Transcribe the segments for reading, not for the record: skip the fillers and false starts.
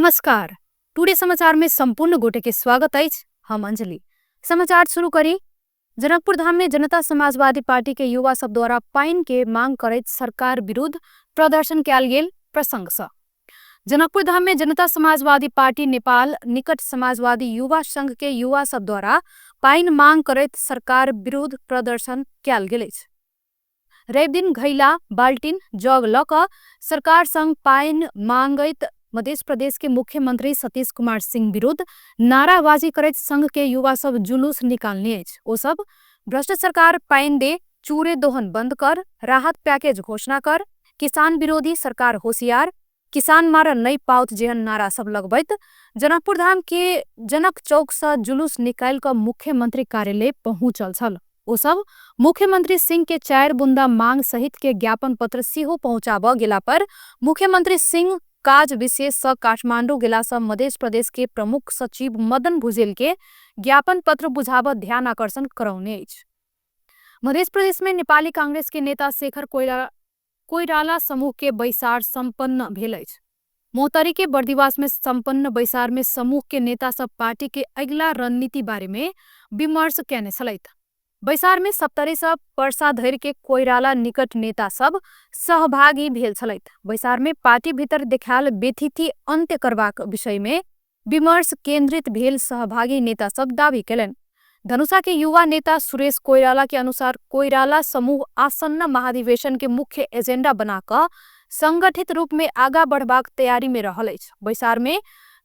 नमस्कार, टुडे समाचार में सम्पूर्ण गोटे के स्वागत अछि। हम अंजलि। समाचार शुरू करी। जनकपुर धाम में जनता समाजवादी पार्टी के युवा सब द्वारा पाइन के मांग करैत सरकार विरुद्ध प्रदर्शन कयल गेल प्रसंग सँ जनकपुर धाम में जनता समाजवादी पार्टी नेपाल निकट समाजवादी युवा संघ के युवा सब द्वारा पाइन मांग करैत सरकार विरुद्ध प्रदर्शन कयल गेल अछि। रवि दिन घैला बाल्टिन जग लऽ कऽ सरकार संग पाइन मांगैत मध्य प्रदेश के मुख्यमंत्री सतीश कुमार सिंह विरुद्ध नाराबाजी करैत संघ के युवा सब जुलूस निकालने अछि। ओ सब भ्रष्ट सरकार पाइन दे, चूरे दोहन बंद कर, राहत पैकेज घोषणा कर, किसान विरोधी सरकार होशियार, किसान मारन नहीं पाउत जेहन नारा सब लगबैत जनकपुर धाम के जनक चौक से जुलूस निकाल कऽ मुख्यमंत्री कार्यालय पहुंचल छल। ओ सब मुख्यमंत्री सिंह के 4 बुंदा मांग सहित के ज्ञापन पत्र सेहो पहुंचाबऽ गेला पर मुख्यमंत्री सिंह काज विशेष सँ काठमांडू गेला सँ मध्य प्रदेश के प्रमुख सचिव मदन भुजेल के ज्ञापन पत्र बुझाबऽ ध्यान आकर्षण करौने अछि। मध्य प्रदेश में नेपाली कांग्रेस के नेता शेखर कोइराला समूह के बैसार संपन्न भेल अछि। मोहतरी के बर्दिवास में संपन्न बैसार में समूह के नेता सब पार्टी के अगिला रणनीति बारे में विमर्श केने छलथि। बैसार में सप्तरी सँ परसा धरि के कोइराला निकट नेता सब सहभागी भेल छलथि। बैसार में पार्टी भीतर देखायल बेथिति अंत्य करबाक विषय में विमर्श केंद्रित भेल सहभागी नेता सब दावी केलनि। धनुषा के युवा नेता सुरेश कोइराला के अनुसार कोइराला समूह आसन्न महाधिवेशन के मुख्य एजेंडा बनाकऽ संगठित रूप में आगा बढ़बाक तैयारी में रहल अछि। बैसार में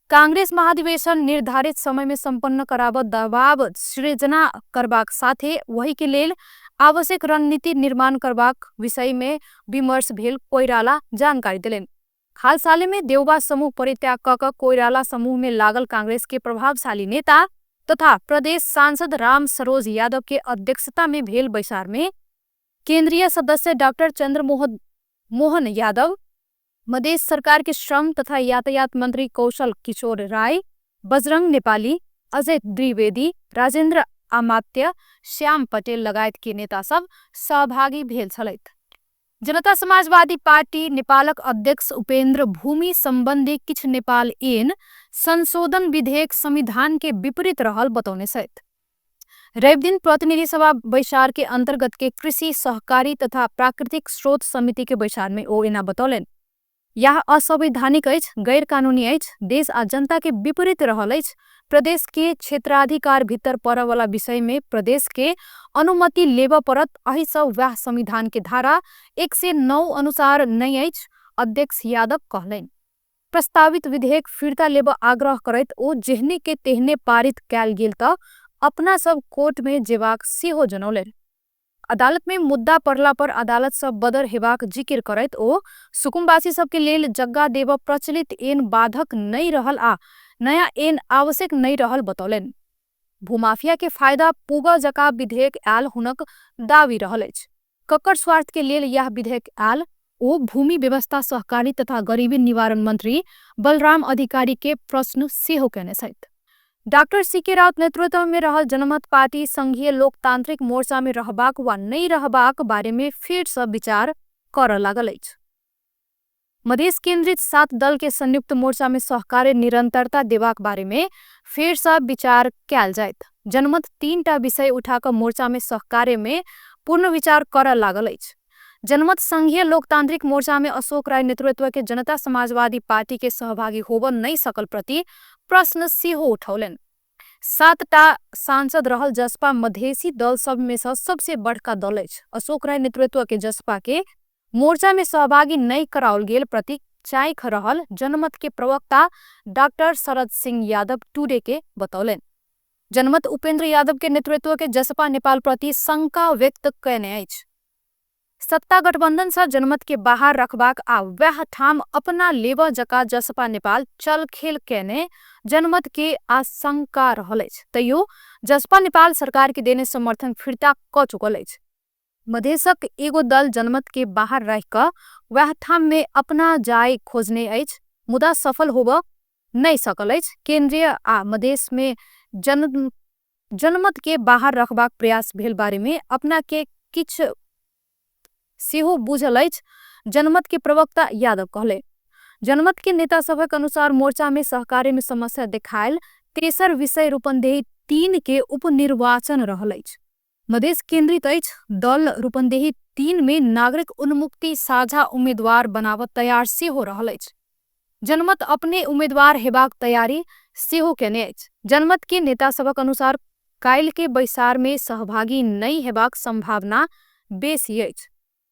कांग्रेस महाधिवेशन निर्धारित समय में संपन्न कराबऽ दबाव सृजना करबाक साथे वही के लेल आवश्यक रणनीति निर्माण करबाक विषय में विमर्श भेल कोइराला जानकारी देलनि। हाल साले में देउबा समूह परित्याग कऽ कऽ कोइराला समूह में लागल कांग्रेस के प्रभावशाली नेता तथा प्रदेश सांसद राम सरोज यादव के अध्यक्षता में भेल बैसार में केंद्रीय सदस्य डॉक्टर चंद्र मोहन यादव, मधेश सरकार के श्रम तथा यातायात मंत्री कौशल किशोर राय, बजरंग नेपाली, अजय द्विवेदी, राजेंद्र आमात्य, श्याम पटेल लगायत के नेता सब सहभागी भेल छलथि। जनता समाजवादी पार्टी नेपालक अध्यक्ष उपेंद्र भूमि संबंधी किछु नेपाल ऐन संशोधन विधेयक संविधान के विपरीत रहल बतौने छथि। रवि दिन प्रतिनिधि सभा बैसार के अंतर्गत के कृषि सहकारी तथा प्राकृतिक स्रोत समिति के बैसार में ओ एना बतौलनि। यह असंवैधानिक अछि, गैर कानूनी अछि, देश आ जनता के विपरीत रहल अछि। प्रदेश के क्षेत्राधिकार भीतर पड़य वाला विषय में प्रदेश के अनुमति लेबऽ पड़त, एहि सँ वएह संविधान के धारा 109 अनुसार नहि अछि, अध्यक्ष यादव कहलनि। प्रस्तावित विधेयक फिर्ता लेबऽ आग्रह करैत ओ जेहने के तेहने पारित कयल गेल तऽ अपना सब कोर्ट में जेबाक सेहो जनौलनि। अदालत में मुद्दा पड़ला पर अदालत सँ बदर हेबाक जिकिर करैत ओ सुकुम्बासी सबके लेल जग्गा देबऽ प्रचलित ऐन बाधक नहि रहल आ नया ऐन आवश्यक नहि रहल बतौलनि। भूमाफिया के फायदा पुगऽ जका विधेयक आयल हुनक दावी रहल अछि। ककर स्वार्थ के लेल यह विधेयक आयल ओ भूमि व्यवस्था सहकारी तथा गरीबी निवारण मंत्री बलराम अधिकारी के प्रश्न सेहो केने छथि। डॉक्टर सीके राउत नेतृत्व में रहल जनमत पार्टी संघीय लोकतांत्रिक मोर्चा में रहबाक वा नहि रहबाक बारे में फेर सँ विचार करऽ लागल अछि। मधेश केंद्रित 7 दल के संयुक्त मोर्चा में सहकार्य निरंतरता देबाक बारे में फेर सँ विचार कयल जायत। जनमत 3टा विषय उठा कऽ मोर्चा में सहकार्य में पूर्ण विचार करऽ लागल अछि। जनमत संघीय लोकतांत्रिक मोर्चा में अशोक राय नेतृत्व के जनता समाजवादी पार्टी के सहभागी होबऽ नहीं सकल प्रति प्रश्न सेहो उठौलनि। 7टा सांसद रहल जसपा मधेसी दल सब में सँ सबसे बड़का दल अछि। अशोक राय नेतृत्व के जसपा के मोर्चा में सहभागी नहीं कराओल गेल प्रति चाइख रहल जनमत के प्रवक्ता डॉक्टर शरद सिंह यादव टुडे के बतौलनि। जनमत उपेंद्र यादव के नेतृत्व के जसपा नेपाल प्रति शंका व्यक्त कयने अछि। सत्ता गठबंधन सँ जनमत के बाहर रखबाक आ वएह ठाम अपना लेबऽ जका जसपा नेपाल चल खेल कयने जनमत के आशंका रहल अछि। तैयो जसपा नेपाल सरकार के देने समर्थन फिर्ता क चुकल अछि। मधेशक एगो दल जनमत के बाहर रख कऽ वएह ठाम में अपना जाय खोजने अछि, मुदा सफल होबऽ नहीं सकल अछि। केंद्रीय आ मधेश में जनमत के बाहर रखबाक प्रयास भेल बारे में अपना के किछ सेहो बुझल अछि, जनमत के प्रवक्ता यादव कहले। जनमत के नेता सभक अनुसार मोर्चा में सहकार्य में समस्या देखायल तेसर विषय रूपन्देही 3 के उपनिर्वाचन रहल अछि। मधेश केंद्रित अछि दल रूपन्देही 3 में नागरिक उन्मुक्ति साझा उम्मीदवार बनावत तैयार सेहो रहल अछि। जनमत अपने उम्मीदवार हेबाक तैयारी सेहो केने अछि। जनमत के नेता सभक अनुसार काल्हि के बैसार में सहभागी नहि हेबाक संभावना बेसी अछि।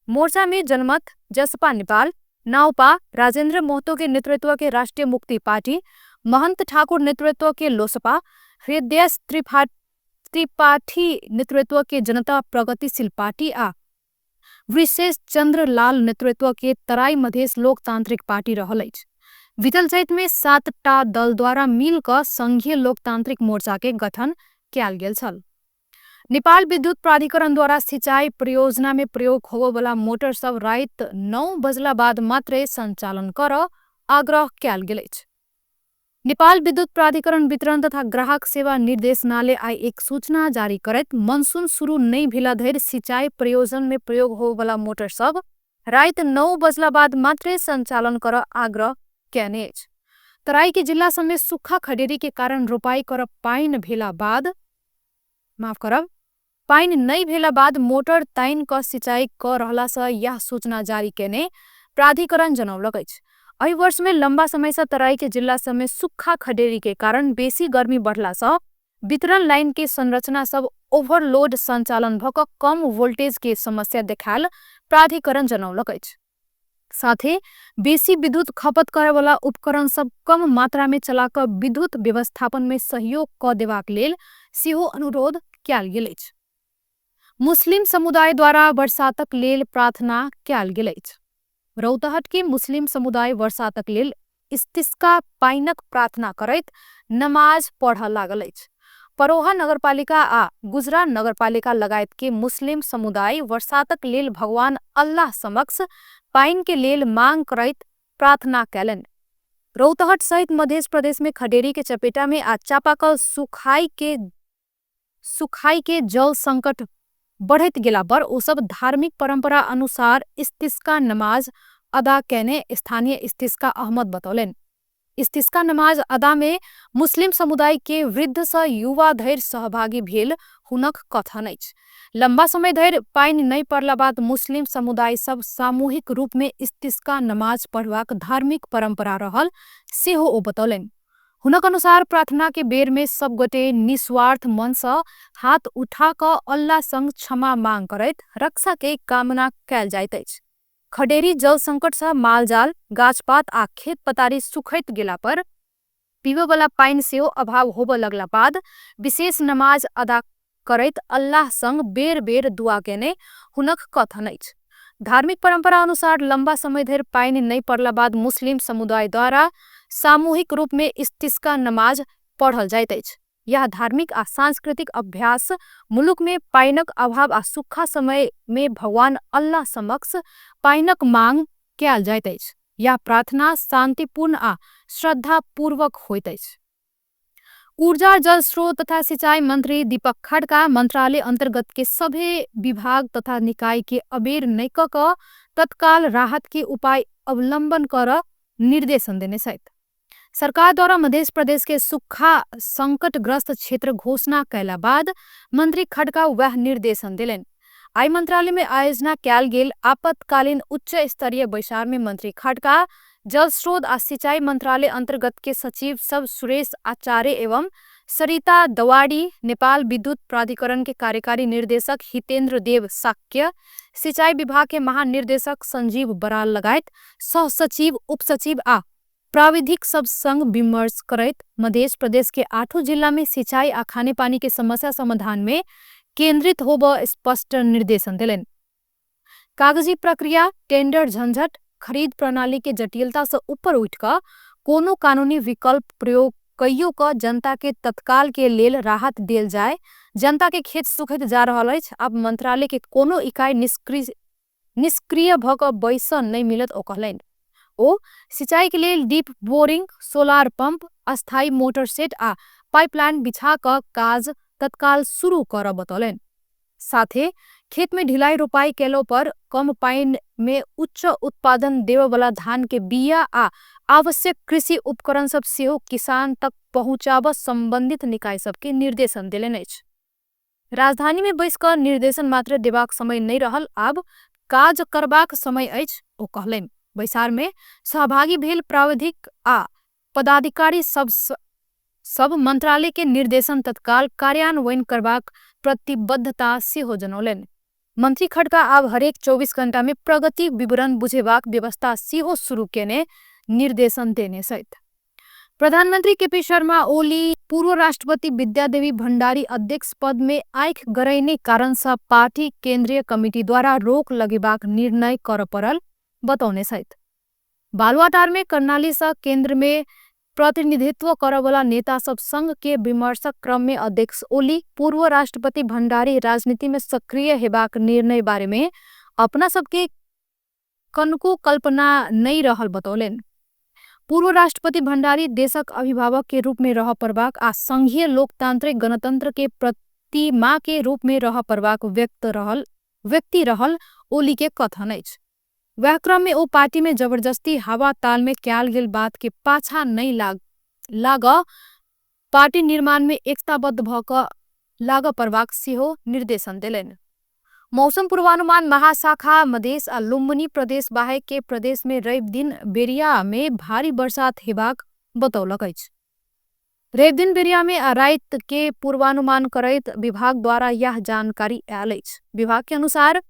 मोर्चा में जनमत, जसपा नेपाल, नाउपा, राजेंद्र महतो के नेतृत्व के राष्ट्रीय मुक्ति पार्टी, महंत ठाकुर नेतृत्व के लोसपा, हृदय त्रिपाठी नेतृत्व के जनता प्रगतिशील पार्टी आ विशेष चंद्र लाल नेतृत्व के तराई मधेश लोकतांत्रिक पार्टी रहल अछि। बीतल चैत में 7टा दल द्वारा मिल कऽ संघीय लोकतांत्रिक मोर्चा के गठन कयल गेल छल। नेपाल विद्युत प्राधिकरण द्वारा सिंचाई परियोजना में प्रयोग होबयवला मोटर सब राति 9 बजला बाद मात्रे संचालन कर आग्रह कयल गेल अछि। नेपाल विद्युत प्राधिकरण वितरण तथा ग्राहक सेवा निर्देशनालय आइ एक सूचना जारी करैत मनसून शुरू नहि भेला धरि सिंचाई प्रयोजन में प्रयोग होबयवला मोटर सब राति 9 बजला बाद मात्रे संचालन कर आग्रह कयने अछि। तराई के जिला सब में सूखा खडेरी के कारण रोपाई कर पानि भेला बाद माफ करब पानि नहि भेला बाद मोटर तानि कऽ सिंचाई कऽ रहला सँ यह सूचना जारी केने प्राधिकरण जनौलक अछि। एहि वर्ष में लंबा समय से तराई के जिला सब में सूखा खडेरी के कारण बेसी गर्मी बढ़ला सँ वितरण लाइन के संरचना सब ओवरलोड संचालन भऽ कऽ कम वोल्टेज के समस्या देखायल प्राधिकरण जनौलक अछि। साथे बेसी विद्युत खपत करय वाला उपकरण सब कम मात्रा में चला कऽ विद्युत व्यवस्थापन में सहयोग कऽ देबाक लेल सेहो अनुरोध कयल गेल अछि। मुस्लिम समुदाय द्वारा बरसातक लेल प्रार्थना कयल गेल अछि। रौतहट के मुस्लिम समुदाय बरसातक लेल इस्तिस्का पाइनक प्रार्थना करैत नमाज पढ़ऽ लागल अछि। परोहा नगरपालिका आ गुजरा नगरपालिका लगायत के मुस्लिम समुदाय बरसातक लेल भगवान अल्लाह समक्ष पाइन के लेल मांग करैत प्रार्थना कयलनि। रौतहट सहित मध्य प्रदेश में खडेरी के चपेटा में आ चापाकल सुखाई के जल संकट बढ़ैत गेला पर ओ सब धार्मिक परंपरा अनुसार इस्तिस्का नमाज अदा केने स्थानीय इस्तिस्का अहमद बतौलनि। इस्तिस्का नमाज अदा में मुस्लिम समुदाय के वृद्ध सँ युवा धरि सहभागी भेल हुनक कथन अछि। लंबा समय धरि पानि नहि पड़ला बाद मुस्लिम समुदाय सब सामूहिक रूप में इस्तिस्का नमाज पढ़बाक धार्मिक परंपरा रहल सेहो ओ बतौलनि। हुनक अनुसार प्रार्थना के बेर में सब गोटे निस्वार्थ मन सँ हाथ उठा कऽ अल्लाह संग क्षमा मांग करैत रक्षा के कामना कयल जाइत अछि। खडेरी जल संकट सँ मालजाल, गाछपात आ खेत पतारी सुखैत गेला पर पीबय वाला पानि सेहो अभाव होबय लगला बाद विशेष नमाज अदा करैत अल्लाह संग बेर बेर दुआ केने हुनक कथन अछि। धार्मिक परंपरा अनुसार लंबा समय धरि पानि नहि पड़ला बाद मुस्लिम समुदाय द्वारा सामूहिक रूप में इस्तिस्का नमाज पढ़ल जाइत अछि। यह धार्मिक आ सांस्कृतिक अभ्यास मुलुक में पाइनक अभाव आ सूखा समय में भगवान अल्लाह समक्ष पाइनक मांग कयल जाइत अछि। यह प्रार्थना शांतिपूर्ण आ श्रद्धापूर्वक होइत अछि। ऊर्जा जल स्रोत तथा सिंचाई मंत्री दीपक खड़का मंत्रालय अंतर्गत के सभे विभाग तथा निकाय के अबेर नहि कऽ कऽ तत्काल राहत के उपाय अवलंबन कर निर्देशन देने छथि। सरकार द्वारा मध्य प्रदेश के सूखा संकटग्रस्त क्षेत्र घोषणा कयला बाद मंत्री खड़का वह निर्देशन देलनि। आइ मंत्रालय में आयोजना कयल गेल आपातकालीन उच्च स्तरीय बैसार में मंत्री खड़का जल स्रोत आ सिंचाई मंत्रालय अंतर्गत के सचिव सब सुरेश आचार्य एवं सरिता दवाड़ी, नेपाल विद्युत प्राधिकरण के कार्यकारी निर्देशक हितेंद्र देव शाक्य, सिंचाई विभाग के महानिर्देशक संजीव बराल लगायत सह सचिव, उपसचिव आ प्राविधिक सब संग विमर्श करैत मध्य प्रदेश के 8 जिला में सिंचाई आ खानेपानी के समस्या समाधान में केंद्रित होबय स्पष्ट निर्देशन देलनि। कागजी प्रक्रिया, टेंडर झंझट, खरीद प्रणाली के जटिलता से ऊपर उठि कऽ कोनो कानूनी विकल्प प्रयोग कइयो कऽ जनता के तत्काल के लेल राहत देल जाय। जनता के खेत सुखैत जा रहल अछि, आब मंत्रालय के कोनो इकाई निष्क्रिय भऽ कऽ बैसऽ नहि मिलत ओ कहलनि। ओ सिंचाई के लेल डीप बोरिंग, सोलार पंप, अस्थायी मोटर सेट आ पाइपलाइन बिछा कऽ काज तत्काल शुरू करऽ बतौलनि। साथे खेत में ढिलाई रोपाई केलो पर कम पाइन में उच्च उत्पादन देवबला धान के बिया आ आवश्यक कृषि उपकरण सब सेहो किसान तक पहुँचाब संबंधित निकाय सबके निर्देशन देलनि अछि। राजधानी में बैसकर निर्देशन मात्र देबाक समय नहीं रहल, आब काज करबाक समय अछि ओ कहलनि। बैसार में सहभागी भेल प्राविधिक आ पदाधिकारी सब सब मंत्रालय के निर्देशन तत्काल कार्यान्वयन करबाक प्रतिबद्धता सेहो जनौलनि। मंत्री खड़का आब हरेक 24 घंटा में प्रगति विवरण बुझेबाक व्यवस्था सेहो शुरू केने निर्देशन देने सहित। प्रधानमंत्री केपी शर्मा ओली पूर्व राष्ट्रपति विद्यादेवी भंडारी अध्यक्ष पद में आँख गरैने कारण सँ पार्टी केंद्रीय कमिटी द्वारा रोक लगेबाक निर्णय कर पड़ल बतौने सहित। बालुवाटार में कर्णाली सँ केंद्र में प्रतिनिधित्व करवला नेता सब संघ के विमर्शक क्रम में अध्यक्ष ओली पूर्व राष्ट्रपति भंडारी राजनीति में सक्रिय हेबाक निर्णय बारे में अपना सबके कनको कल्पना नहीं रहल बतौलनि। पूर्व राष्ट्रपति भंडारी देशक अभिभावक के रूप में रह परबाक आ संघीय लोकतांत्रिक गणतंत्र के प्रतिमा के रूप में रह परबाक व्यक्ति रहल ओली के कथन अछि। वएह क्रम में ओ पार्टी में जबरदस्ती हवा ताल में कयल गेल बात के पाछा नहीं लाग पार्टी निर्माण में एकताबद्ध भ क लाग परबाक सेहो निर्देशन देलनि। मौसम पूर्वानुमान महाशाखा मधेश आ लुम्बिनी प्रदेश बाहेक के प्रदेश में रवि दिन बेरिया में भारी बरसात हेबाक बतौलक अछि। रवि दिन बेरिया में आ रात के पूर्वानुमान करैत विभाग द्वारा यह जानकारी आयल अछि। विभाग के अनुसार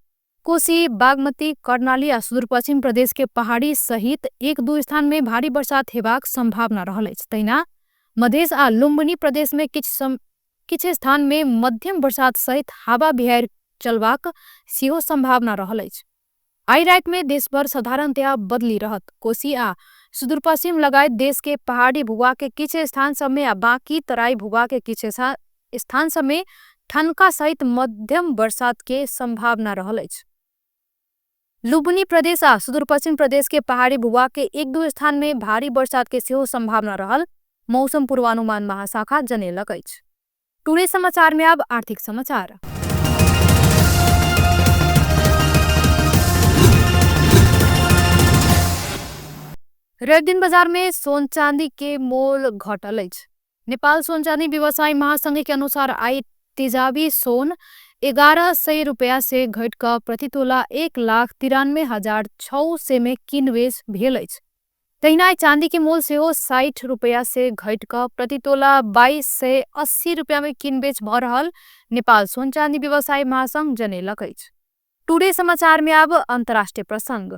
कोसी, बागमती, कर्णाली आ सुदूरपश्चिम प्रदेश के पहाड़ी सहित 1-2 स्थान में भारी बरसात हेबाक संभावना रहल अछि। तहिना मधेश आ लुम्बिनी प्रदेश में किछ स्थान में मध्यम बरसात सहित हवा बिहारि चलबाक सेहो संभावना रहल अछि। आई रात में देशभर साधारणतया बदली रहत। कोसी आ सुदूरपश्चिम लगायत देश के पहाड़ी भूभाग के किछ स्थान सब में आ बाकी तराई भूभाग के किछ स्थान सब में ठनका सहित मध्यम बरसात के संभावना रहल अछि। लुम्बिनी प्रदेश आ सुदूरपश्चिम प्रदेश के पहाड़ी भूभाग के 1-2 स्थान में भारी बरसात के सेहो संभावना रहल मौसम पूर्वानुमान महाशाखा जनेलक अछि। टुडे समाचार में अब आर्थिक समाचार। रवि दिन बाजार में सोन चांदी के मोल घटल अछि। नेपाल सोन चांदी व्यवसायी महासंघ के अनुसार आई तेजाबी सोन 1100 रुपया से घट क प्रति तोला 1,93,600 में किनबेच भेल अछि। तहिना चांदी के मोल सेहो 60 रुपया से घट क प्रति तोला 2280 रुपया में किनबेच भ रहल नेपाल सोन चांदी व्यवसायी महासंघ जनेलक अछि। टुडे समाचार में अब अंतर्राष्ट्रीय प्रसंग।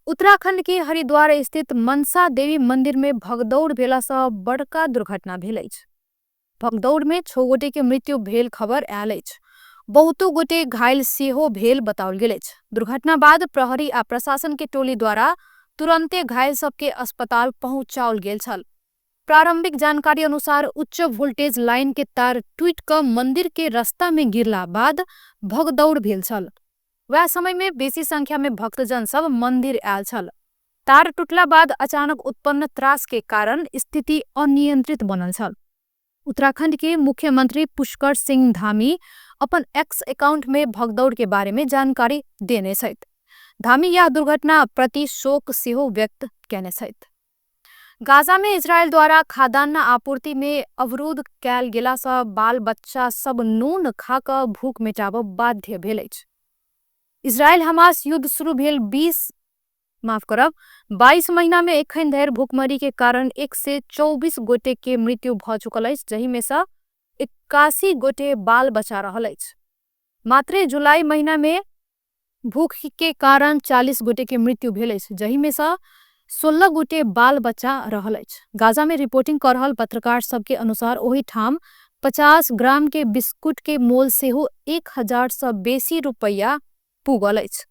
उत्तराखंड के हरिद्वार स्थित मनसा देवी मंदिर में भगदौड़ भेला सँ बड़का दुर्घटना भेल अछि। भगदौड़ में 6 गोटे के मृत्यु भेल खबर आयल अछि। बहुतो गोटे घायल सेहो भेल बताओल गेल अछि। दुर्घटना बाद प्रहरी आ प्रशासन के टोली द्वारा तुरंते घायल सबके अस्पताल पहुंचाओल गेल छल। प्रारंभिक जानकारी अनुसार उच्च वोल्टेज लाइन के तार टूट क मंदिर के रास्ता में गिरला बाद भगदौड़ भेल छल। वह समय में बेसी संख्या में भक्तजन सब मंदिर आयल छल। तार टूटला बाद अचानक उत्पन्न त्रास के कारण स्थिति अनियंत्रित बनल छल। उत्तराखंड के मुख्यमंत्री पुष्कर सिंह धामी अपन एक्स अकाउंट में भगदौड़ के बारे में जानकारी देने छथि। धामी यह दुर्घटना प्रति शोक सेहो व्यक्त केने छथि। गाजा में इजरायल द्वारा खाद्यान्न आपूर्ति में अवरोध कयल गेला सँ बाल बच्चा सब नून खा क भूख मिटाब बाध्य भेल अछि। इजरायल हमास युद्ध शुरू भेल 22 महीना में एखन धरि भूखमरी के कारण 124 गोटे के मृत्यु भ चुकल अछि, जहि में सँ 81 गोटे बाल बचा रहल अछि। मात्र जुलाई महीना में भूख के कारण 40 गोटे के मृत्यु भेल अछि, जहि में सँ 16 गोटे बाल बचा रहल अछि। गाजा में रिपोर्टिंग कर रहल पत्रकार सबके अनुसार ओहि ठाम 50 ग्राम के बिस्कुट के मोल सेहो 1000 सँ बेसी रुपैया पुगल अछि।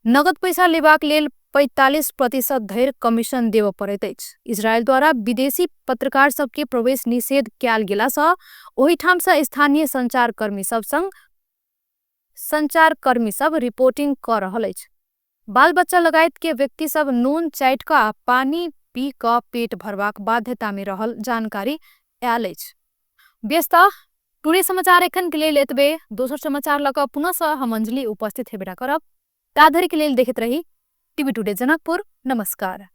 नगद पैसा लेबाक लेल 45% धरि कमीशन देबऽ पड़ैत अछि। इजरायल द्वारा विदेशी पत्रकार सबके प्रवेश निषेध कयल गेला सँ ओहि ठाम सँ स्थानीय संचारकर्मी सब रिपोर्टिंग कर रहल अछि। बाल बच्चा लगायत के व्यक्ति सब नून चाटि क आ पानी पी कऽ पेट भरबाक बाध्यतामे रहल जानकारी आयल अछि। व्यस्त टुडे समाचार एखन के लेल एतबे। दोसर समाचार लऽ कऽ पुनः हम अंजलि उपस्थित हेबेटा करब। ताधरि के लेल देखैत रही टीवी टुडे जनकपुर। नमस्कार।